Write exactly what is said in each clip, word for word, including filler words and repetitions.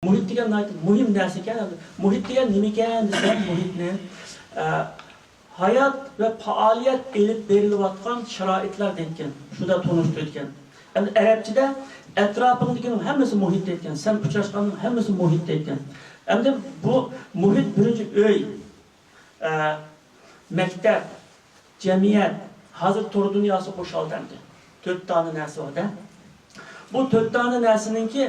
مۇھىت دېگەن ناھايىتى مۇھىم نەرسە ئىكەن. مۇھىت دېگەن نېمە ئىكەن دېسەم، مۇھىتنى، ئە، ھايات ۋە پائالىيەت ئېلىپ بېرىلىۋاتقان شارائىتلار دەيدىكەن. شۇنداق تونۇشتۇرىدىكەن. ئەمدى ئەرەبچىدە ئەتراپىڭدىكىنىڭ ھەممىسى مۇھىت دەيدىكەن. سەن ئۇچراشقاننىڭ ھەممىسى مۇھىت دەيدىكەن. ئەمدى بۇ مۇھىت بىرىنچى ئۆي، ئە، مەكتەپ، جەمئىيەت، ھازىر تور دۇنياسى قوشۇلدى ئەمدى. تۆت دانە نەرسە بار-دە. بۇ تۆت دانە نەرسىنىڭكى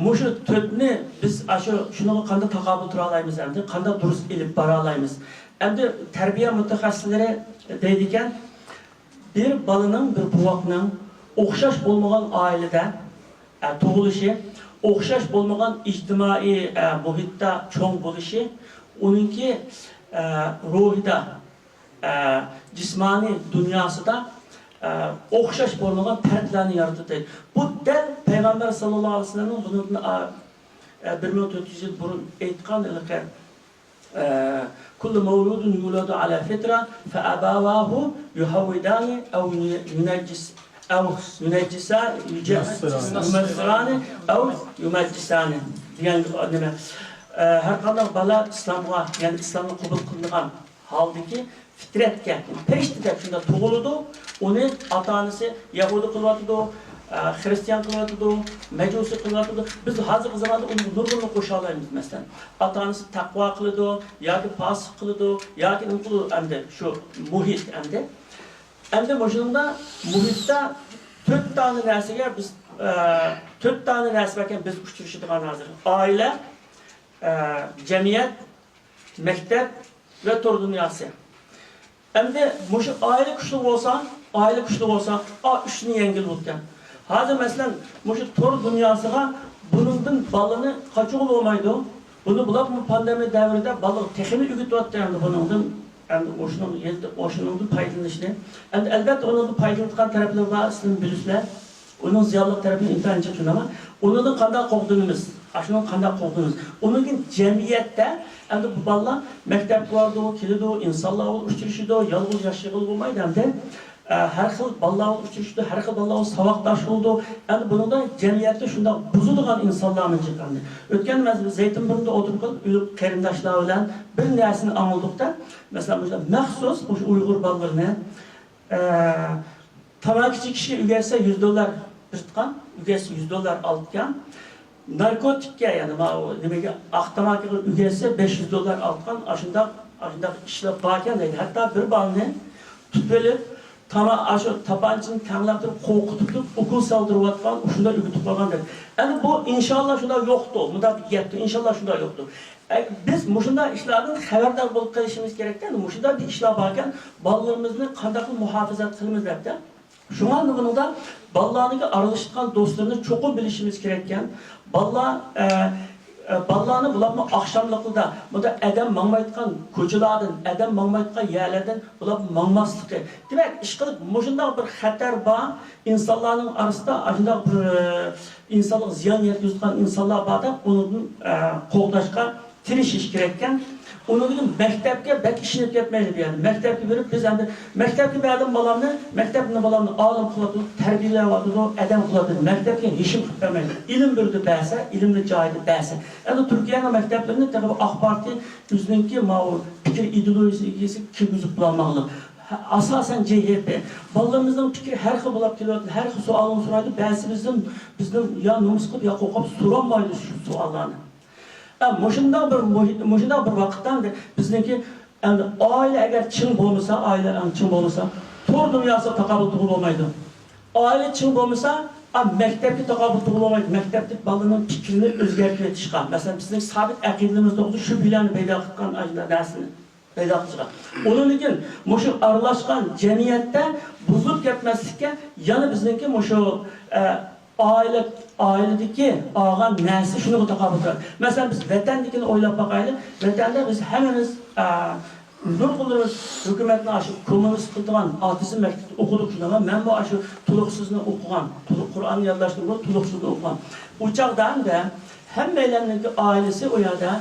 مۇشۇ تۆتنى بىز ئاشۇ شۇنىڭغا قانداق تاقابىل تۇرالايمىز ئەمدى؟ قانداق دۇرۇس ئېلىپ بارالايمىز؟ ئەمدى تەربىيە مۇتەخەسسىسلىرى دەيدىكەن، بىر بالىنىڭ، بىر بوۋاقنىڭ ئوخشاش بولمىغان ئائىلىدە، ئە، تۇغۇلۇشى، ئوخشاش بولمىغان ئىجتىمائىي، ئە، مۇھىتتا چوڭ بولۇشى، ئۇنىڭكى، ئە، روھىدا، ئە، جىسمانىي دۇنياسىدا، ئە، ئوخشاش بولمىغان پەرقلەرنى يارىتىدۇ. بۇ دەل پەيغەمبەر ساللاللاھۇ ئەلەيھى ۋەسەللەمنىڭ بۇنىڭدىن، ئە، ئە، بىر مىڭ تۆت يۈز يىل بۇرۇن ئېيتقان ھېلىقى، ئە، كل مولود يولد على فطرة فأبواه يهودانه أو ينجس-، أو ينجسا-، يج-، ينصرانه أو يمجسانه دېگەن نېمە؟ ئە، ھەر قانداق بالا ئىسلامغا، يەنى ئىسلامنى قوبۇل قىلىدىغان ھالدىكى فىترەتكە، پەرىشتىدەك شۇنداق تۇغۇلىدۇ. ئۇنى ئاتا-ئانىسى يەھۇدىي قىلىۋاتىدۇ، ئە، خرىستىيان قىلىۋاتىدۇ، مەجۇسىي قىلىۋاتىدۇ. بىز ھازىرقى زاماندا ئۇنى نۇرغۇننى قوشالايمىز. مەسىلەن، ئاتا-ئانىسى تەقۋا قىلىدۇ ياكى پاسىق قىلىدۇ ياكى نېمە قىلىدۇ ئەمدى شۇ مۇھىت ئەمدى. ئەمدى مۇشۇنىڭدا مۇھىتتا تۆت دانە نەرسىگە بىز، ئە، تۆت دانە نەرسە باركەن بىز ئۇچرىشىدىغان ھازىر. ئائىلە، ئە، جەمئىيەت، مەكتەپ ۋە تور دۇنياسى. ئەمدى مۇشۇ ئائىلە كۈچلۈك بولسا، ئائىلە كۈچلۈك بولسا، ئا، ئۈچنى يەڭگىلى بولىدىكەن. ھازىر مەسىلەن، مۇشۇ تور دۇنياسىغا بۇنىڭدىن بالىنى قاچۇرغىلى بولمايدۇ. بۇنى بۇلار بۇ پاندېمىيە دەۋرىدە بالىغا تېخىمۇ ئۆگىتىۋاتىدۇ ئەمدى بۇنىڭدىن، ئەمدى ئوشۇنىڭ يېزىدا ئوشۇنىڭدىن پايدىلىنىشنى. ئەمدى ئەلبەتتە ئۇنىڭدىن پايدىلىنىدىغان تەرەپلىرى بار، سىلەرمۇ بىلىسىلەر. ئۇنىڭ زىيانلىق تەرىپىنى ئىنتايىن جىق تونۇيمەن. ئۇنىڭدىن قانداق قوغدىنىمىز؟ ئاشۇنىڭ قانداق قوغدىنىمىز؟ ئۇنىڭدىن جەمئىيەتتە، ئەمدى بۇ بالىلار مەكتەپكە بارىدۇ، كېلىدۇ، ئىنسانلار بىلەن ئۇچرىشىدۇ، يالغۇز ياشىغىلى بولمايدۇ ئەمدى. ئە، ھەر خىل بالىلار بىلەن ئۇچرىشىدۇ، ھەر خىل بالىلار بىلەن ساۋاقداش بولىدۇ. ئەمدى بۇنىڭدا جەمئىيەتتە شۇنداق بۇزىدىغان ئىنسانلارمۇ جىق ئەمدى. ئۆتكەندە مەن زەيتىنبۇرنۇدا ئولتۇرۇپ قېلىپ، قېرىنداشلار بىلەن بىر نەرسىنى ئاڭلىدۇقتا، مەسىلەن، مۇشۇنداق مەخسۇس مۇشۇ ئۇيغۇر بالىلىرىنى، ئە، تاماكا چېكىشكە ئۆگەتسە يۈز دوللار بېرىدىغان، ئۆگەتسە يۈز دوللار ئالىدىكەن. ناركوتىككە، يەنى ماۋۇ نېمىگە، ئاق تاماكىغا ئۆگەتسە بەش يۈز دوللار ئالىدىغان، ئاشۇنداق، ئاشۇنداق ئىشلار باركەن دەيدۇ. ھەتتا بىر بالىنى تۇتۇۋېلىپ، تاما-، ئاشۇ تاپانچىنى تەڭلەپ تۇرۇپ، قورقۇتۇپ تۇرۇپ، ئوكۇل سالدۇرۇۋاتقان، شۇنداق ئۆگىتىپ قويغان دەيدۇ. ئەمدى بۇ ئىنشاللا شۇنداق يوقتۇ، مۇنداق بىر گەپتۇ، ئىنشاللا شۇنداق يوقتۇ. ئە، بىز مۇشۇنداق ئىشلاردىن خەۋەردار بولۇپ قېلىشىمىز كېرەكتە، مۇشۇنداق بىر ئىشلار باركەن، بالىلىرىمىزنى قانداق قىلىپ مۇھاپىزەت قىلىمىز دەپتە. شۇڭا بۇنىڭدا بالىلارنىڭكى ئارىلىشىدىغان دوستلىرىنى چوقۇم بىلىشىمىز كېرەككەن. بالىلار، ئە، ئە، بالىلارنى بۇلارمۇ ئاخشاملىقلىرىدا بۇندا ئادەم ماڭمايدىغان كوچىلاردىن، ئادەم ماڭمايدىغان يەرلەردىن بۇلار ماڭماسلىقى. دېمەك، ئىشقىلىپ مۇشۇنداق بىر خەتەر بار، ئىنسانلارنىڭ ئارىسىدا ئاشۇنداق بىر، ئە، ئىنسانلارغا زىيان يەتكۈزىدىغان ئىنسانلار بار دەپ، ئۇنىڭدىن، ئە، قوغداشقا تىرىشىش كېرەككەن. ئۇنىڭدىن مەكتەپكە بەك ئىشىنىپ كەتمەيلى بۇ يەردە. مەكتەپكە بېرىپ، بىز ئەمدى مەكتەپكە بەردىم بالامنى، مەكتەپ مېنىڭ بالامنى ئالىم قىلىۋاتىدۇ، تەربىيەلەۋاتىدۇ، ئادەم قىلىۋاتىدۇ. مەكتەپكە ھېچنېمە قىلىپ بەرمەيدۇ. ئىلىم بىر يەردە بەرسە، ئىلىمنى جايىدا بەرسە. ئەمدى تۈركىيەنىڭ مەكتەپلىرىنى تېخى ئاق پارتىيە ئۆزىنىڭكى ماۋۇ پىكىر ئىدېئولوگىيىسىگە ئىگە كىرگۈزۈپ بولالمىغانلىق. ئاساسەن جې ھې پې. بالىلىرىمىزنىڭ پىكرى ھەر خىل بولاپ كېلىۋاتىدۇ، ھەر خىل سوئالنى سورايدۇ. بەزىسى بىزدىن، بىزدىن يا نومۇس قىلىپ، يا قورقۇپ سورالمايدۇ شۇ سوئاللارنى. ئە، مۇشۇنداق بىر مۇھىت، مۇشۇنداق بىر ۋاقىتتا ئەمدى بىزنىڭكى، ئەمدى ئائىلە ئەگەر چىڭ بولمىسا، ئائىلە ئەڭ چىڭ بولمىسا، تور دۇنياسىغا تاقابىل تۇرغىلى بولمايدۇ. ئائىلە چىڭ بولمىسا، ئا، مەكتەپكە تاقابىل تۇرغىلى بولمايدۇ. مەكتەپتىكى بالىنىڭ پىكرىنى ئۆزگەرتىۋېتىشقا، مەسىلەن، بىزنىڭ سابىت ئەقىدىمىز توغرىسىدا شۈبھىلەرنى پەيدا قىلغان ئاشۇنداق نەرسىنى پەيدا قىلىشقا. ئۇنىڭدىن كېيىن مۇشۇ ئارىلاشقان جەمئىيەتتە بۇزۇلۇپ كەتمەسلىككە يەنە بىزنىڭكى مۇشۇ، ئە، ئائىلە، ئائىلىدىكى ئالغان نەرسە شۇنىڭغا تاقابىل تۇرىدۇ. مەسىلەن، بىز ۋەتەندىكىنى ئويلاپ باقايلى. ۋەتەندە بىز ھەممىمىز، ئە، نۇرغۇنلىرىمىز ھۆكۈمەتنىڭ ئاشۇ كوممۇنىست قىلىدىغان ئاتېئىزم مەكتىپىدە ئوقۇدۇق، شۇنداقمۇ؟ مەنمۇ ئاشۇ تولۇقسىزنى ئوقۇغان، تولۇق قۇرئان يادلاشتىن بۇرۇن تولۇقسىزنى ئوقۇغان. ئۇ چاغدا ھەمدە ھەممەيلەننىڭكى ئائىلىسى ئۇ يەردە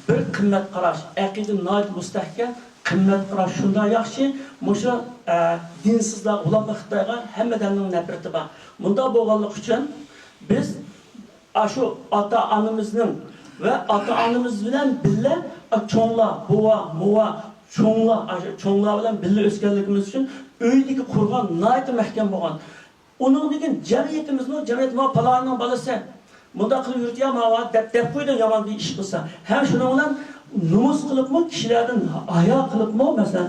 بىر قىممەت قاراش، ئەقىدە ناھايىتى مۇستەھكەم، قىممەت قاراش شۇنداق ياخشى، مۇشۇ، ئە، دىنسىزلار، غۇلام خىتايغا ھەممە ئادەمنىڭ نەپرىتى بار. مۇنداق بولغانلىقى ئۈچۈن بىز ئاشۇ ئاتا-ئانىمىزنىڭ ۋە ئاتا-ئانىمىز بىلەن بىللە، ئا، چوڭلار، بوۋا، موۋا، چوڭلار، ئاشۇ چوڭلار بىلەن بىللە ئۆسكەنلىكىمىز ئۈچۈن ئۆيدىكى قورغان ناھايىتى مەھكەم بولغان. ئۇنىڭدىن كېيىن جەمئىيىتىمىزمۇ، جەمئىيەت، ماۋۇ پالانىڭ بالىسى مۇنداق قىلىپ يۈرىدۇ يا، ماۋۇ دەپ، دەپ قويىدۇ يامان بىر ئىش قىلسا. ھەم شۇنىڭ بىلەن نومۇس قىلىپمۇ، كىشىلەردىن ھايا قىلىپمۇ، مەسىلەن،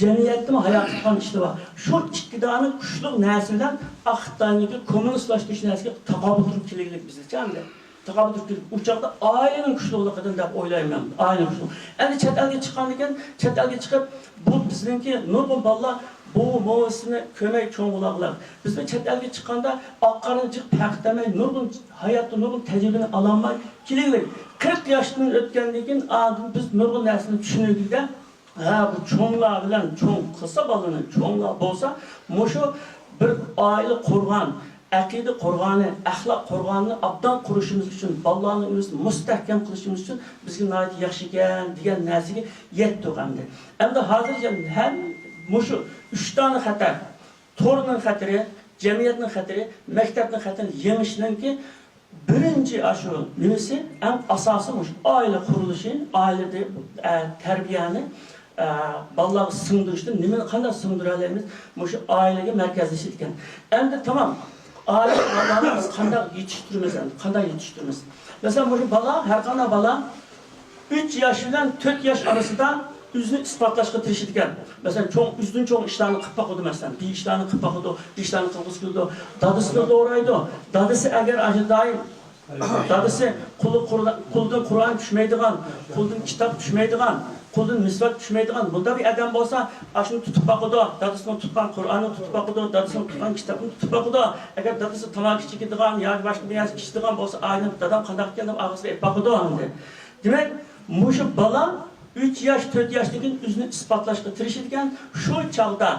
جەمئىيەتتىمۇ ھايا قىلغان ئىشلار بار. شۇ ئىككى دانە كۈچلۈك نەرسە بىلەن ئاق خىتاينىڭكى كوممۇنىستلاشتۇرۇش نەرسىگە تاقابىل تۇرۇپ كېلەيلىك بىزچە ئەمدى. تاقابىل تۇرۇپ كېلىپ، ئۇ چاغدا ئائىلىنىڭ كۈچلۈكلۈكىدىن دەپ ئويلايمەن، ئائىلىنىڭ كۈچلۈك. ئەمدى چەت ئەلگە چىققاندىن كېيىن، چەت ئەلگە چىقىپ، بۇ بىزنىڭكى نۇرغۇن بالىلار بوۋا، موۋىسىنى كۆرمەي چوڭ بولغانلار. بىزمۇ چەت ئەلگە چىققاندا ئاق-قارىنى جىق پەرق ئەتەلمەي، نۇرغۇن ھاياتتا نۇرغۇن تەجرىبىنى ئالالماي كېلەيلىك. قىرىق ياشتىن ئۆتكەندىن كېيىن، ئاندىن بىز نۇرغۇن نەرسىنى چۈشىنىۋىدۇق-دە، ھە، بۇ چوڭلار بىلەن چوڭ قىلسا بالىنى، چوڭلار بولسا، مۇشۇ بىر ئائىلە قۇرغان، ئەقىدە قۇرغانى، ئەخلاق قۇرغاننى ئابدان قۇرۇشىمىز ئۈچۈن، بالىلارنىڭ ئۆزىنى مۇستەھكەم قىلىشىمىز ئۈچۈن بىزگە ناھايىتى ياخشى ئىكەن دېگەن نەرسىگە يەتتۇق ئەمدى. ئەمدى ھازىر ھەم مۇشۇ ئۈچ دانە خەتەر، تورنىڭ خەتىرى، جەمئىيەتنىڭ خەتىرى، مەكتەپنىڭ خەتىرىنى يېڭىشنىڭكى بىرىنچى ئاشۇ نېمىسى، ئەڭ ئاساسىي مۇشۇ ئائىلە قۇرۇلۇشى، ئائىلىدە، ئە، تەربىيەنى، ئە، بالىلارغا سىڭدۈرۈشتىن نېمىنى قانداق سىڭدۈرەلەيمىز؟ مۇشۇ ئائىلىگە مەركەزلىشىدىكەن. ئەمدى تامام. ئائىلە بالىلارنى بىز قانداق يېتىشتۈرىمىز ئەمدى؟ قانداق يېتىشتۈرىمىز؟ مەسىلەن، مۇشۇ بالا، ھەر قانداق بالا ئۈچ ياش بىلەن تۆت ياش ئارىسىدا ئۆزىنى ئىسپاتلاشقا تىرىشىدىكەن. مەسىلەن، چوڭ، ئۆزىدىن چوڭ ئىشلارنى قىلىپ باقىدۇ، مەسىلەن، بىر ئىشلارنى قىلىپ باقىدۇ، بىر ئىشلارنى قىلغۇسى كېلىدۇ. دادىسىنى دورايدۇ. دادىسى ئەگەر ئاشۇ دائىم، دادىسى قولى قۇر-، قولىدىن قۇرئان چۈشمەيدىغان، قولىدىن كىتاب چۈشمەيدىغان، قولىدىن مىسۋاك چۈشمەيدىغان بۇنداق بىر ئادەم بولسا، ئاشۇنى تۇتۇپ باقىدۇ، دادىسىنىڭ تۇتقان قۇرئانىنى تۇتۇپ باقىدۇ، دادىسىنىڭ تۇتقان كىتابىنى تۇتۇپ باقىدۇ. ئەگەر دادىسى تاماكا چېكىدىغان ياكى باشقا بىر نەرسە ئىچىدىغان بولسا، ئائىلىنىڭ دادام قانداق ئىكەن دەپ ئاغزىغا ئېلىپ باقىدۇ ئەمدى. دېمەك، مۇشۇ بالا ئۈچ ياش، تۆت ياشتىن كېيىن ئۆزىنى ئىسپاتلاشقا تىرىشىدىكەن. شۇ چاغدا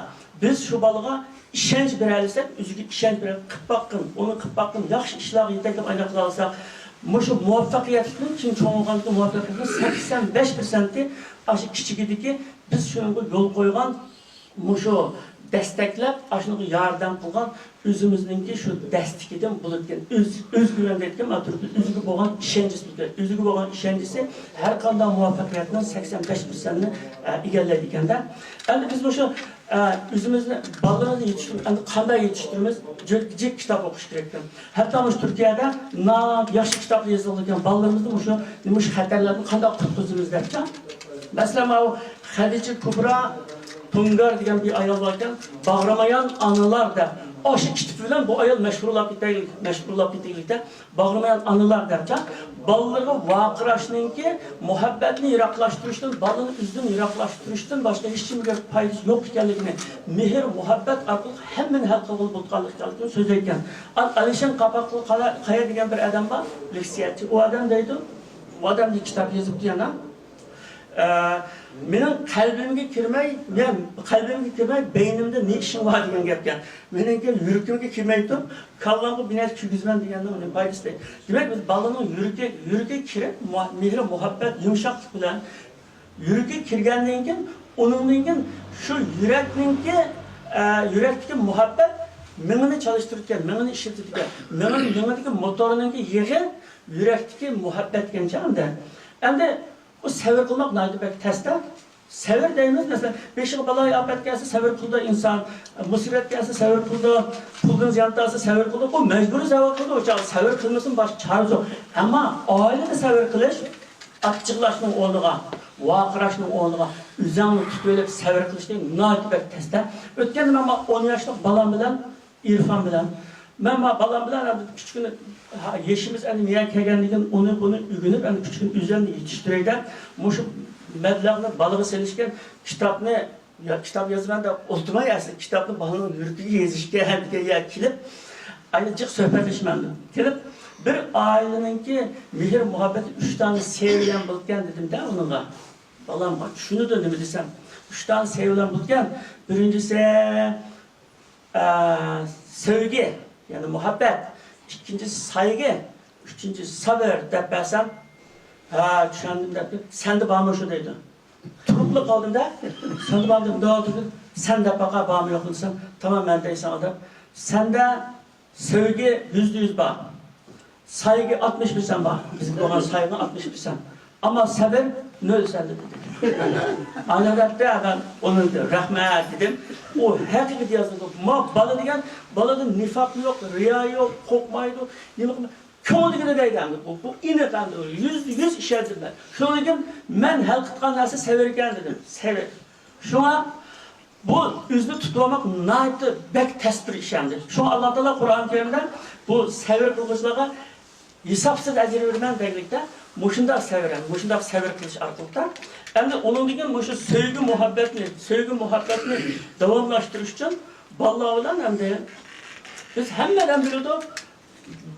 بىز شۇ بالىغا ئىشەنچ بېرەلىسەك، ئۆزىگە ئىشەنچ بېرىپ، قىلىپ باققىن، ئۇنى قىلىپ باققىن، ياخشى ئىشلارغا يېتەكلەپ ئايلاپ قىلالىساق، مۇشۇ مۇۋەپپەقىيەتلىكنىڭ، كېيىن چوڭ بولغاندىكى مۇۋەپپەقىيەتنىڭ سەكسەن بەش پىرسەنتى ئاشۇ كىچىكىدىكى بىز شۇنىڭغا يول قويغان، مۇشۇ دەستەكلەپ، ئاشۇنىڭغا ياردەم قىلغان ئۆزىمىزنىڭكى شۇ دەستىكىدىن بولىدىكەن، ئۆز، ئۆز گۈۋەندەيدىكەن، ئاتۇرۇپ ئۆزىگە بولغان ئىشەنچىسى بولىدىكەن. ئۆزىگە بولغان ئىشەنچىسى ھەر قانداق مۇۋەپپەقىيەتنىڭ سەكسەن بەش پىرسەنتىنى، ئە، ئىگىلەيدىكەن-دە. ئەمدى بىز مۇشۇ، ئە، ئۆزىمىزنى، بالىلىرىمىزنى يېتىشتۈرۈپ، ئەمدى قانداق يېتىشتۈرىمىز؟ جىق، جىق كىتاب ئوقۇش كېرەككەن. ھەتتا مۇشۇ تۈركىيەدە ناھايىتى ياخشى كىتابلار يېزىلغانىكەن، بالىلىرىمىزنى مۇشۇ، مۇشۇ خەتەرلەردىن قانداق قۇتقۇزىمىز دەپچە. مەسىلەن، ماۋۇ خەدىچە كۇبرا تۇنگار دېگەن بىر ئايال باركەن، باغرىمايان ئانىلار دەپ. ئاشۇ كىتاب بىلەن بۇ ئايال مەشھۇرلاپ كېتەيلىك، مەشھۇرلاپ كېتەيلىك دەپ، باغرىمايان ئانىلار دەپچە، بالىلىرىغا ۋارقىراشنىڭكى مۇھەببەتنى يىراقلاشتۇرۇشتىن، بالىنى ئۆزىدىن يىراقلاشتۇرۇشتىن باشقا ھېچنېمىگە پايدىسى يوق ئىكەنلىكىنى، مېھىر، مۇھەببەت ئارقىلىق ھەممىنى ھەل قىلغىلى بولىدىغانلىقى ئىكەنلىكىنى سۆزلەيدىكەن. ئەلىشىر قاپاققۇل قايا دېگەن بىر ئادەم بار، لېكسىيەچى. ئۇ ئادەم دەيدۇ، ئۇ ئادەم بىر كىتاب يېزىپتۇ يەنە. ئە، مېنىڭ قەلبىمگە كىرمەي، مەن قەلبىمگە كىرمەي، بەينىمدە نە ئىشىڭ بار دېگەن گەپكەن. مېنىڭكى يۈرىكىمگە كىرمەي تۇرۇپ، كاللامغا بىر نەرسە كىرگۈزىمەن دېگەننىڭ نېمە پايدىسى دەيدۇ. دېمەك، بىز بالىنىڭ يۈرىكى، يۈرىكىگە كىرىپ، مۇ-، مېھرى مۇھەببەت، يۇمشاقلىق بىلەن يۈرىكىگە كىرگەندىن كېيىن، ئۇنىڭدىن كېيىن شۇ يۈرەكنىڭكى، ئە، يۈرەكتىكى مۇھەببەت مېڭىنى چالىشتۇرىدىكەن، مېڭىنى ئىشلىتىدىكەن. مېڭىنى، مېڭىدىكى موتورنىڭكى يېغى يۈرەكتىكى مۇھەببەتكەنچە ئەمدى. ئەمدى بۇ سەۋر قىلماق ناھايىتى بەك تەستە. سەۋر دەيمىز، مەسىلەن، بېشىغا بالايىئاپەت كەلسە سەۋر قىلىدۇ ئىنسان، مۇسىبەت كەلسە سەۋر قىلىدۇ، پۇلدىن زىيان تارتسا سەۋر قىلىدۇ. بۇ مەجبۇرىي سەۋر قىلىدۇ، ئۇ چاغدا سەۋر قىلمىسىمۇ باشقا چارىسى يوق. ئەمما ئائىلىدە سەۋر قىلىش، ئاچچىقلاشنىڭ ئورنىغا، ۋارقىراشنىڭ ئورنىغا ئۆزۈڭنى تۇتۇۋېلىپ سەۋر قىلىش دېگەن ناھايىتى بەك تەستە. ئۆتكەندە مەن ئون ياشلىق بالام بىلەن ئىرفان بىلەن. مەن ما بالام بىلەن ئەمدى كىچىككىنە، ھا، يېشىمىز ئەمدى مېيەگە كەلگەندىن كېيىن ئۇنى، بۇنى ئۆگىنىپ، ئەمدى كىچىككىنە ئۆزۈمنى يېتىشتۈرەي دەپ، مۇشۇ مەبلەغنى بالىغا سېلىشكەن كىتابنى، يا، كىتاب يازىمەن دەپ ئولتۇرماي، ئەسلى كىتابنى بالىنىڭ يۈرىكىگە يېزىش كېرەك دېگەن يەرگە كېلىپ، ئاينى جىق سۆھبەتلىشىمەن. كېلىپ، بىر ئائىلىنىڭكى مېھىر-مۇھەببىتى ئۈچ دانە سېۋىيەم بولىدىكەن دېدىم-دە ئۇنىڭغا. بالام چۈشىنىدۇ نېمە دېسەم. ئۈچ دانە سېۋىيەم بولىدىكەن. بىرىنچىسى، ئە، سۆيگۈ، يەنى مۇھەببەت. ئىككىنچىسى سايغۇ، ئۈچىنچىسى سەۋر دەپ بەرسەم، ھە، چۈشەندىم دەپ، سەندە بارمۇ شۇ دەيدۇ. تۇرۇپلا قالدىم-دە، سەندە بارمۇ دەپ، مۇنداق تۇردۇم، سەن دەپ باقا بارمۇ يوقمۇ دېسەم، تامام مەن دەي ساڭا دەپ، سەندە سۆيگۈ يۈزدە يۈز بار. سايىگە ئاتمىش پىرسەنت بار. بىزگە بولغان سايىغا ئاتمىش پىرسەنت. ئەمما سەۋر نۆل سەندە دېدى. ئانا دەپتە مەن ئۇنىڭغا رەھمەت دېدىم. ئۇ ھەقىقەت يازىدۇ. ما بالا دېگەن، بالىدا نىفاق يوق، رىيا يوق، قورقمايدۇ. نېمە قىلماي-، كۆڭلىدىكىنى دەيدۇ ئەمدى. بۇ، بۇ ئېنىق ئەمدى. يۈزدە يۈز ئىشەندىم مەن. شۇنىڭدىن كېيىن مەن ھەل قىلىدىغان نەرسە سەۋر ئىكەن دېدىم. سەۋر. شۇڭا بۇ ئۆزىنى تۇتۇۋالماق ناھايىتى بەك تەس بىر ئىش ئەمدى. شۇڭا ئاللا تائالا قۇرئان كەرىمدە بۇ سەۋر قىلغۇچىلارغا ھېسابسىز ئەجىر بېرىمەن دېگەنلىكتە، مۇشۇنداق سەۋر، مۇشۇنداق سەۋر قىلىش ئارقىلىقتا، ئەمدى ئۇنىڭدىن كېيىن مۇشۇ سۆيگۈ مۇھەببەتنى، سۆيگۈ مۇھەببەتنى داۋاملاشتۇرۇش ئۈچۈن بالىلار بىلەن ئەمدى بىز ھەممە ئادەم بىلىدۇ،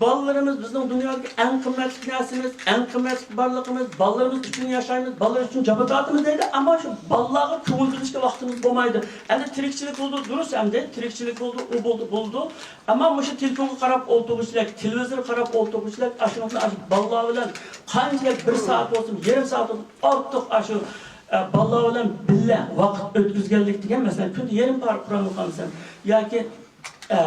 بالىلىرىمىز بىزنىڭ دۇنيادىكى ئەڭ قىممەتلىك نەرسىمىز، ئەڭ قىممەتلىك بارلىقىمىز. بالىلىرىمىز ئۈچۈن ياشايمىز، بالىلار ئۈچۈن جاپا تارتىمىز دەيدۇ، ئەمما شۇ بالىلارغا كۆڭۈل بۆلۈشكە ۋاقتىمىز بولمايدۇ. ئەمدى تىرىكچىلىك بولىدۇ، دۇرۇس، ئەمدى تىرىكچىلىك بولىدۇ، ئۇ بولدى، بولىدۇ. ئەمما مۇشۇ تېلېفونغا قاراپ ئولتۇرغۇچىلىك، تېلېۋىزورغا قاراپ ئولتۇرغۇچىلىك، ئاشۇنىڭ بىلەن ئاشۇ بالىلار بىلەن قانچىلىك بىر سائەت بولسۇن، يېرىم سائەت بولسۇن، ئارتۇق ئاشۇ، ئە، بالىلار بىلەن بىللە ۋاقىت ئۆتكۈزگەنلىك دېگەن، مەسىلەن، كۈندە يېرىم پارە قۇرئان ئوقۇغانسەن ياكى، ئە،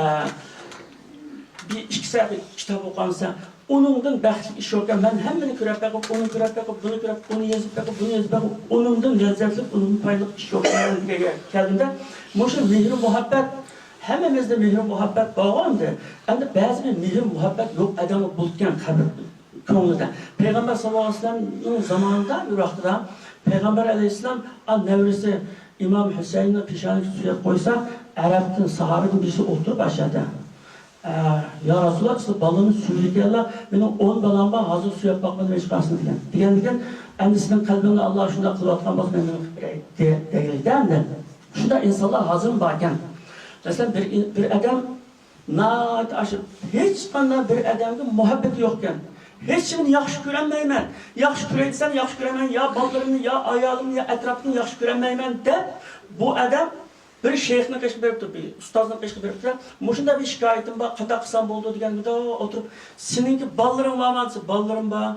بىر ئىككى سەھىپە كىتاب ئوقۇغانسەن، ئۇنىڭدىن بەختلىك ئىش يوقكەن. مەن ھەممىنى كۆرەپ بېقىپ، ئۇنى كۆرەپ بېقىپ، بۇنى كۆرەپ، ئۇنى يېزىپ بېقىپ، بۇنى يېزىپ بېقىپ، ئۇنىڭدىن لەززەتلىك، ئۇنىڭدىن پايدىلىق ئىش يوقكەن دېگەن كەلدىمدە، مۇشۇ مېھرى مۇھەببەت، ھەممىمىزدە مېھرى مۇھەببەت بارغۇ ئەمدى. ئەمدى بەزى بىر مېھرى مۇھەببەت يوق ئادەممۇ بولىدىكەن قەبرە كۆڭلىدە. پەيغەمبەر ساللاللاھۇ ئەلەيھى ۋەسەللەمنىڭ زامانىدا بىر ۋاقتىدا پەيغەمبەر ئەلەيھىسسالام، ئا، نەۋرىسى ئىمام ھۈسەيىننىڭ پېشانىسىگە سۆيەپ قويسا، ئەرەبتىن، ساھابىدىن بىرسى ئولتۇرۇپ ئاشۇ يەردە، ئە، يا رەسۇلاللا، سىلەر بالىنى سۆيىدىكەنلا، مېنىڭ ئون بالام بار، ھازىر سۆيەپ باقمىدىم ھېچقايسىنى دېگەن. دېگەندىكىن، ئەمدى سېنىڭ قەلبىڭنى ئاللا شۇنداق قىلىۋاتقان بولسا، مەن نېمە قىلىپ بېرەي دېگەنلىكتە ئەمدى. شۇنداق ئىنسانلار ھازىرمۇ باركەن. مەسىلەن، بىر، بىر ئادەم ناھايىتى ئاشۇ ھېچقانداق بىر ئادەمگە مۇھەببىتى يوقكەن. ھېچكىمنى ياخشى كۆرەلمەيمەن. ياخشى كۆرەي دېسەم ياخشى كۆرەلمەيمەن. يا بالىلىرىمنى، يا ئايالىمنى، يا ئەتراپتىكىنى ياخشى كۆرەلمەيمەن دەپ، بۇ ئادەم بىر شەيخنىڭ قېشىغا بېرىپتۇ، بىر ئۇستازنىڭ قېشىغا بېرىپتۇ. مۇشۇنداق بىر شىكايىتىم بار، قانداق قىلسام بولىدۇ دېگەندە ئولتۇرۇپ، سېنىڭكى بالىلىرىڭ بارمۇ دېسە، بالىلىرىم بار.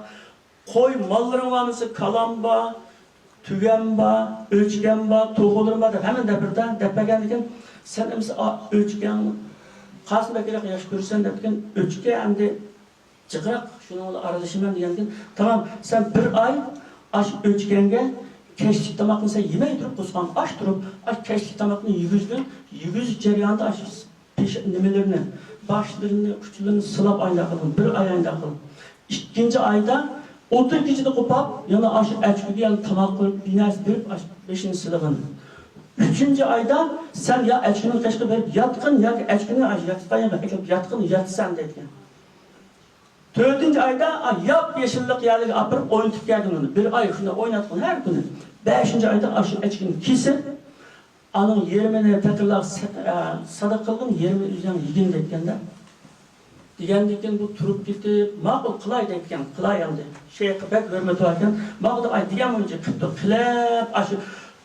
قوي، ماللىرىڭ بارمۇ دېسە، كالام بار، تۆگەم بار، ئۆچكەم بار، توخۇلىرىم بار دەپ ھەممىنى دەپ بېرىدۇ. دەپ بەرگەندىن كېيىن، سەن ئەمىسە ئا-، ئۆچكەڭ قاسىم بەكرەك ياخشى كۆرىسەن دەپتىكەن، ئۆچكە ئەمدى جىقراق، شۇنىڭ بىلەن ئارىلىشىمەن دېگەندىن، تامام، سەن بىر ئاي ئاشۇ ئۆچكەڭگە كەچلىك تاماقنى سەن يېمەي تۇرۇپ، قورسىقىڭ ئاچ تۇرۇپ، ئاشۇ كەچلىك تاماقنى يېگۈزگىن، يېگۈزۈش جەريانىدا ئاشۇ پېش-، نېمىلىرىنى، باشلىرىنى، ئۇچلىرىنى سىلاپ ئاينداق قىلغىن، بىر ئاي ئاينداق قىل. ئىككىنچى ئايدا ئوتتۇز كېچىدە قوپاپ، يەنە ئاشۇ ئەچكىگە يەنە تاماق قىلىپ، بىر نەرسە بېرىپ، ئاشۇ بېشىنى سىلىغىن. ئۈچىنچى ئايدا سەن يا ئەچكىنىڭ قېشىغا بېرىپ ياتقىن، ياكى ئەچكىنى ئاشۇ ياتقان يەرگە ئەكېلىپ ياتقىن، ياتىسەن دەيدىكەن. تۆتىنچى ئايدا، ئا، ياپيېشىللىق يەرلىرىگە ئاپىرىپ ئوينىتىپ كەلگىن ئۇنى. بىر ئاي شۇنداق ئويناتقىن ھەر كۈنى. بەشىنچى ئايدا ئاشۇ ئەچكىنى كېسىپ، ئانىڭ يېرىمىنى پەقىرلارغا سە-، ئە، ساداقە قىلغىن، يېرىمىنى ئۆزۈڭ يېگىن دەيدىكەن-دە. دېگەندىن كېيىن بۇ تۇرۇپ كېتىپ، ماقۇل، قىلاي دەيدىكەن، قىلاي ئەمدى. شەيخقە بەك ھۆرمىتى باركەن، ماقۇل دەپ، ئاي، دېگەن بويىچە قىپتۇ، قىلىپ، ئاشۇ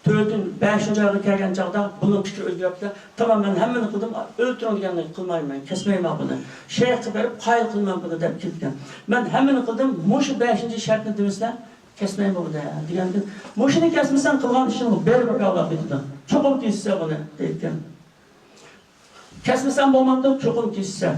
تۆتىنچى، بەشىنچى ئايغا كەلگەن چاغدا بۇنىڭ پىكرى ئۆزگەرتتى. تامام، مەن ھەممىنى قىلدىم، ئۆلتۈرۈڭ دېگەننى قىلمايمەن، كەسمەيمەن بۇنى. شەيخقە بېرىپ، قايىل قىلىمەن بۇنى دەپ كېتىپتىكەن. مەن ھەممىنى قىلدىم، مۇشۇ بەشىنچى شەرتنى دېمىسىلەر، كەسمەيمەن بۇنى دېگەندىن، مۇشۇنى كەسمىسەڭ قىلغان ئىشىڭ بەرىبىر كاۋلاپ كېتىدۇ. چوقۇم كېسىسەن بۇنى دەيدىكەن. كەسمىسەم بولمامدۇ؟ چوقۇم كېسىسەن.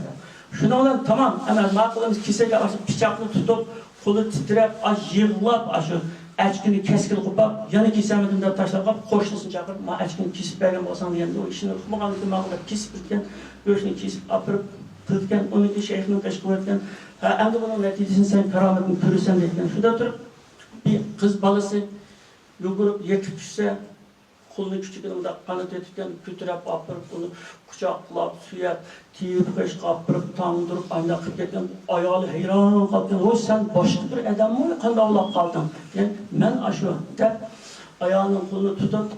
شۇنىڭ بىلەن تامام، ئەمەس، ماقۇلىمىز كېسەككە ئاشۇ پىچاقنى تۇتۇپ، قولى تىترەپ، ئاشۇ يىغلاپ، ئاشۇ ئەچكىنى كەسكىلى قوپاپ، يەنە كېسەلمىدىم دەپ تاشلاپ قويۇپ، قوشنىسىنى چاقىرىپ، ما ئەچكىنى كېسىپ بەرگەن بولساڭ دېگەندە، ئۇ ئىشىنى ئۇقمىغاندىكىن ماقۇل دەپ كېسىپ بېرىپتىكەن، گۆشنى كېسىپ ئاپىرىپ قىلىدىكەن، ئۇنىڭ كېيىن شەيخنىڭ قېشىغا بېرىپتىكەن، ھە، ئەمدى بۇنىڭ نەتىجىسىنى سەن كارامىتىنى كۆرىسەن دەيدىكەن. شۇنداق تۇرۇپ، بىر قىز بالىسى يۈگۈرۈپ يېقىپ چۈشسە، قولىنى كۈچىكىدە مۇنداق قانىتىۋېتىپكەن، كۆتۈرۈپ ئاپىرىپ، ئۇنى قۇچاقلاپ، سۆيەپ، تېۋىپ قېشىغا ئاپىرىپ، تاڭدۇرۇپ، ئانداق قىلىپ كەتكەن. ئايالى ھەيران قالىپكەن، ۋوي، سەن باشقا بىر ئادەممۇ قانداق بولاپ قالدىڭ؟ دېگەن، مەن ئاشۇ، دەپ، ئايالىنىڭ قولىنى تۇتۇپ،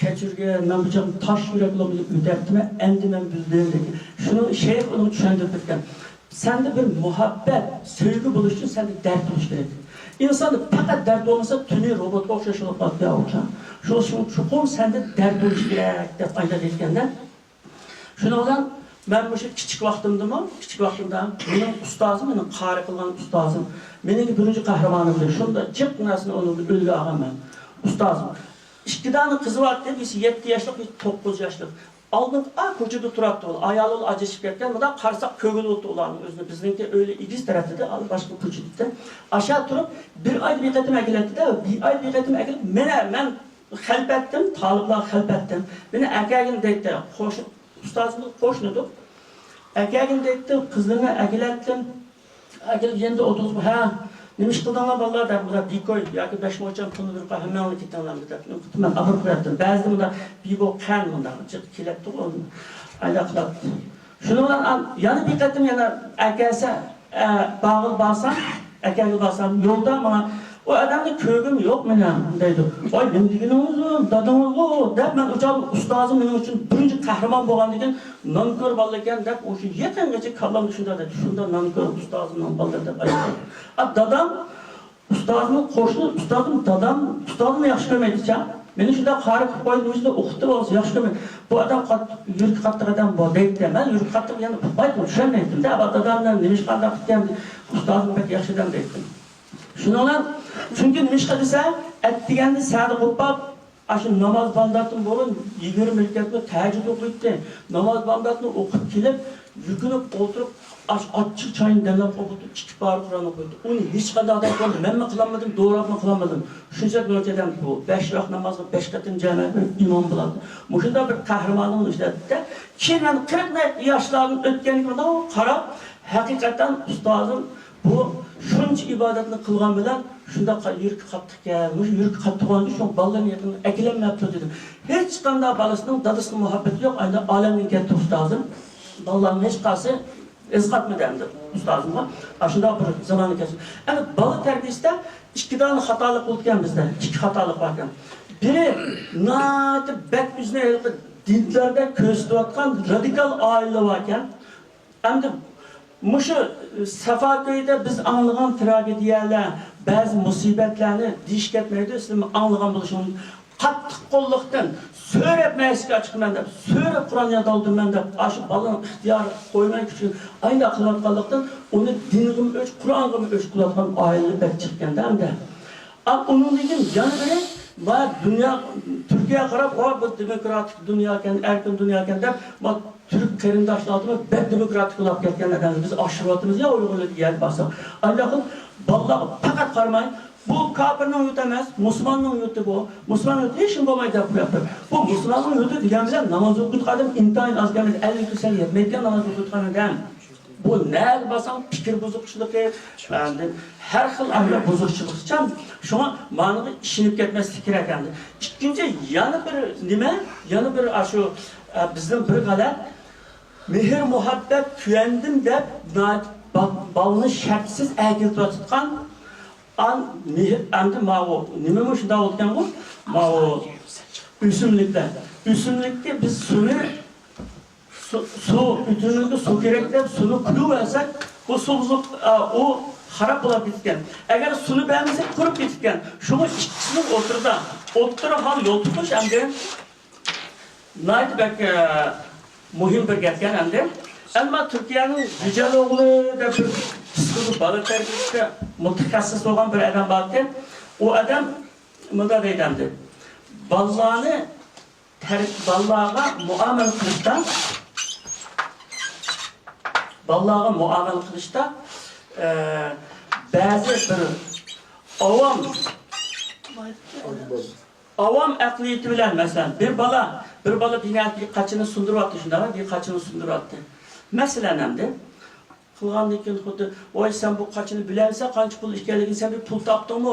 كەچۈرگىن، مەن بۇ چاغدا تاش يۈرەك بىلەن ئۆتەپتىمەن، ئەمدى مەن بىلدىم، دېگەن. شۇنى شەيخ ئۇنىڭغا چۈشەندۈرۈپ بەرگەن. سەندە بىر مۇھەببەت، سۆيگۈ بولۇش ئۈچۈن سەندە دەرد بولۇش كېرەك. ئىنساندا پەقەت دەرد بولمىسا، تۈنى روبوتقا ئوخشاش بولۇپ قالىدىغان ئوخشاش. شۇنىڭ ئۈچۈن چوقۇم سەندە دەرد بولۇش كېرەك، دەپ ئايدەك ئېيتكەندە. شۇنىڭ بىلەن مەن مۇشۇ كىچىك ۋاقتىمدىمۇ، كىچىك ۋاقتىمدا مېنىڭ ئۇستازىم، مېنىڭ قارى قىلغان ئۇستازىم، مېنىڭ بىرىنچى قەھرىمانىمدى. شۇنداق جىق نەرسىنى ئۇنىڭدىن ئۈلگە ئالغان مەن. ئۇستازىم. ئىككى دانە قىزى بارتتى، بىرسى يەتتە ياشلىق، بىرسى توققۇز ياشلىق. ئالدىنقى ئا كوچىدا تۇراتتى ئۇلار. ئايالى ئاجرىشىپ كەتكەن، مۇنداق قارىساق كۆگىلى ئولتۇراتتى ئۇلارنىڭ ئۆزىنى. بىزنىڭكى ئۆيلەر ئېگىز تەرەپتىدە، ئال باشقا كوچىدا. ئاشا تۇرۇپ، بىر ئايدا بىر قېتىم ئەكېلەتتى-دە، بىر ئايدا بىر قېتىم ئەكېلىپ، مانا مەن خەلپەتتىم، تالىپلارغا خەلپەتتىم. مېنى ئەكەلگىن دەيتتى، قوشنا، ئۇستازىمىز قوشنا ئىدۇق. ئەكەلگىن دەيتتى، قىزلىرىنى ئەكېلەتتىم. ئەكېلىپ يېنىدا ئولتۇرغۇزۇپ، ھە، نېمە ئىش قىلدىڭلار بالىلار دەپ، مۇنداق بىكوي ياكى بەش موچەن پۇلنى بېرىپ قويۇپ، ھەممەڭلار كېتىڭلار دەپ، مەن ئاپىرىپ قوياتتىم. بەزىدە مۇنداق بىبۇ قەن مۇنداق جىق كېلەتتىغۇ، ئايلاپ قىلاتتى. شۇنىڭ بىلەن ئان-، يەنە بىر قېتىم يەنە ئەكەلسە، ئە، باغىل بارسام، ئەكەلگە بارسام، يولدا ماڭا، ئۇ ئادەمنى كۆرگۈم يوق مېنىڭ، دەيدۇ. ۋاي، نېمە دېگىنىڭىز، دادىڭىزغۇ، دەپ، مەن ئۇ چاغدا ئۇستازىم مېنىڭ ئۈچۈن بىرىنچى قەھرىمان بولغاندىكىن، نانكۆر بالا ئىكەن دەپ، ئۇ شۇ يېقىنغىچە كاللامدا شۇنداق دەيدۇ، شۇنداق نانكۆر ئۇستازىمنىڭ بالىلىرى دەپ ئايتىدۇ. ئا، دادام ئۇستازىمنىڭ قوشنا، ئۇستازىم دادام، ئۇستازىمنى ياخشى كۆرمەيدىچە. مېنى شۇنداق قارا قىلىپ قويدى، مۇشۇنداق ئوقۇتتى، بولسا ياخشى كۆرمەيدۇ. بۇ ئادەم قات-، يۈرىكى قاتتىق ئادەم بۇ دەيتتى. مەن يۈرىكى قاتتىق، يەنە ئۇقمايتتىم، چۈشەنمەيتتىم. دەپ، دادامنى نېمىشقا ئانداق قىلىپتىكەن، ئۇستازىم بەك ياخشى ئادەم دەيتتىم. شۇنىڭ بىلەن، چۈنكى نېمىشقا دېسە، ئەتىگەندە سەھەردە قوپاپ، ئاشۇ ناماز بامداتتىن بۇرۇن يىگىرمە رەكەتنى تەھەججۇد ئوقۇيتتى. ناماز بامداتنى ئوقۇپ كېلىپ، يۈكۈنۈپ ئولتۇرۇپ، ئاش-، ئاچچىق چاينى دەملەپ قويۇپتۇ، ئىككى پارە قۇرئان ئوقۇيتتى. ئۇنى ھېچقانداق ئادەم قىلالمىدى، مەنمۇ قىلالمىدىم، دوراپمۇ قىلالمىدىم. شۇنچىلىك نوچى ئادەم بۇ، بەش ۋاق نامازغا بەش قېتىم جامائەت بىر ئىمام بولاتتى. مۇشۇنداق بىر قەھرىمانلىقنى ئىشلەتتى. كېيىن مەن قىرىق ياشلاردىن ئۆتكەندىن كېيىن مۇنداق قاراپ، ھەقىقەتەن ئۇستازىم بۇ شۇنچە ئىبادەتنى قىلغان بىلەن شۇنداق يۈرىكى قاتتىقكەن، مۇشۇ يۈرىكى قاتتىق بولغان ئۈچۈن شۇ بالىلىرىنى يېقىنغا ئەكېلەلمەپتۇ دېدىم. ھېچقانداق بالىسىنىڭ دادىسىغا مۇھەببىتى يوق، ئايدا ئالەمدىن كەتتى ئۇستازىم. بالىلارنىڭ ھېچقايسى ئىز قاتمىدى ئەمدى ئۇستازىمغا. ئاشۇنداق بىر زاماننى كەچتى. ئەمدى بالا تەربىيەسىدە ئىككى دانە خاتالىق بولىدىكەن بىزدە، ئىككى خاتالىق باركەن. بىرى ناھايىتى بەك ئۆزىنى ھېلىقى دىنداردەك كۆرسىتىۋاتقان رادىكال ئائىلىلەر باركەن. ئەمدى مۇشۇ سافا كۆيدە بىز ئاڭلىغان تراگېدىيەلەر، بەزى مۇسىبەتلەرنى دېيىش كەتمەيدۇ، سىلەرمۇ ئاڭلىغان بولۇشىڭىز. قاتتىق قوللۇقتىن سۆرەپ مەسچىتكە چىقىمەن دەپ، سۆرەپ قۇرئان يادلىدىم مەن دەپ، ئاشۇ بالىنىڭ ئىختىيارى قويماي كۈچىنى ئاينداق قىلىۋاتقانلىقتىن، ئۇنى دىنغىمۇ ئۆچ، قۇرئانغىمۇ ئۆچ قىلىۋاتقان ئائىلىلەر بەك جىقكەن-دە ئەمدى. ئا، ئۇنىڭدىن كېيىن يەنە بىرى، ما دۇنيا، تۈركىيەگە قاراپ، ۋا، بۇ دېموكراتىك دۇنيا ئىكەن، ئەركىن دۇنيا ئىكەن دەپ، ما تۈرك قېرىنداشلاردىمۇ بەك دېموكراتىك بولۇپ كەتكەن ئادەم. بىز ئاشۇرۇۋاتىمىز يا ئۇيغۇرلارنى يەرگە بارساق. ئانداق قىلىپ بالىلارغا پەقەت قارىماي، بۇ كاپىرنىڭ يۇرتى ئەمەس، مۇسۇلماننىڭ يۇرتى بۇ. مۇسۇلمان يۇرتى ھېچنېمە بولمايدۇ دەپ قويۇپتۇ. بۇ مۇسۇلماننىڭ يۇرتى دېگەن بىلەن ناماز ئوقۇيدىغان ئادەم ئىنتايىن ئاز ئىكەن، ئەللىك يۈز يەتمەيدىكەن ناماز ئوقۇيدىغان ئادەم. بۇ نەگە بارساڭ پىكىر بۇزۇقچىلىقى، ئاندىن ھەر خىل ئانداق بۇزۇقچىلىقچان. شۇڭا مانىغا ئىشىنىپ كەتمەسلىك كېرەك ئەمدى. ئىككىنچى، يەنە بىر نېمە، يەنە بىر ئاشۇ، ئە، بىزنىڭ بىر غەلەت مېھىر-مۇھەببەت كۆيەندىم دەپ ناھايىتى با-، بالىنى شەرتسىز ئەكېلىپ ياتقان ئان-، مېھىر، ئەمدى ماۋۇ نېمە مۇشۇنداق بولىدىكەن بۇ؟ ماۋۇ ئۆسۈملۈكلەر. ئۆسۈملۈككە بىز سۇنى سۇ، سۇ، ئۆتۈملۈككە سۇ كېرەك دەپ سۇنى قۇيۇۋەرسەك، بۇ سۇ بۇزۇپ، ئا، ئۇ خاراب بولۇپ كېتىدىكەن. ئەگەر سۇنى بەرمىسەك، قۇرۇپ كېتىدىكەن. شۇڭا ئىككىسىنىڭ ئوتتۇرىدا، ئوتتۇرا ھال يول تۇتۇش ئەمدى ناھايىتى بەك، ئە، مۇھىم بىر گەپكەن ئەمدى. ئەمما تۈركىيەنىڭ گۈزەل ئوغلى دەپ بىر پسىخولوگ بالا تەربىيەسىگە مۇتەخەسسىس بولغان بىر ئادەم باركەن. ئۇ ئادەم مۇنداق دەيدۇ ئەمدى. بالىلارنى تەر-، بالىلارغا مۇئامىلە قىلىشتا، بالىلارغا مۇئامىلە قىلىشتا، ئە، بەزى بىر ئاۋام، ئاۋام ئەقلىيىتى بىلەن، مەسىلەن، بىر بالا، بىر بالا بىنەدىكى قاچىنى سۇندۇرۇۋاتتى، شۇنداق، بىر قاچىنى سۇندۇرۇۋاتتى. مەسىلەن، ئەمدى قىلغاندىن كېيىن خۇددى، ۋاي، سەن بۇ قاچىنى بىلەمسەن، قانچە پۇل ئىكەنلىكىنى، سەن بىر پۇل تاپتىڭمۇ؟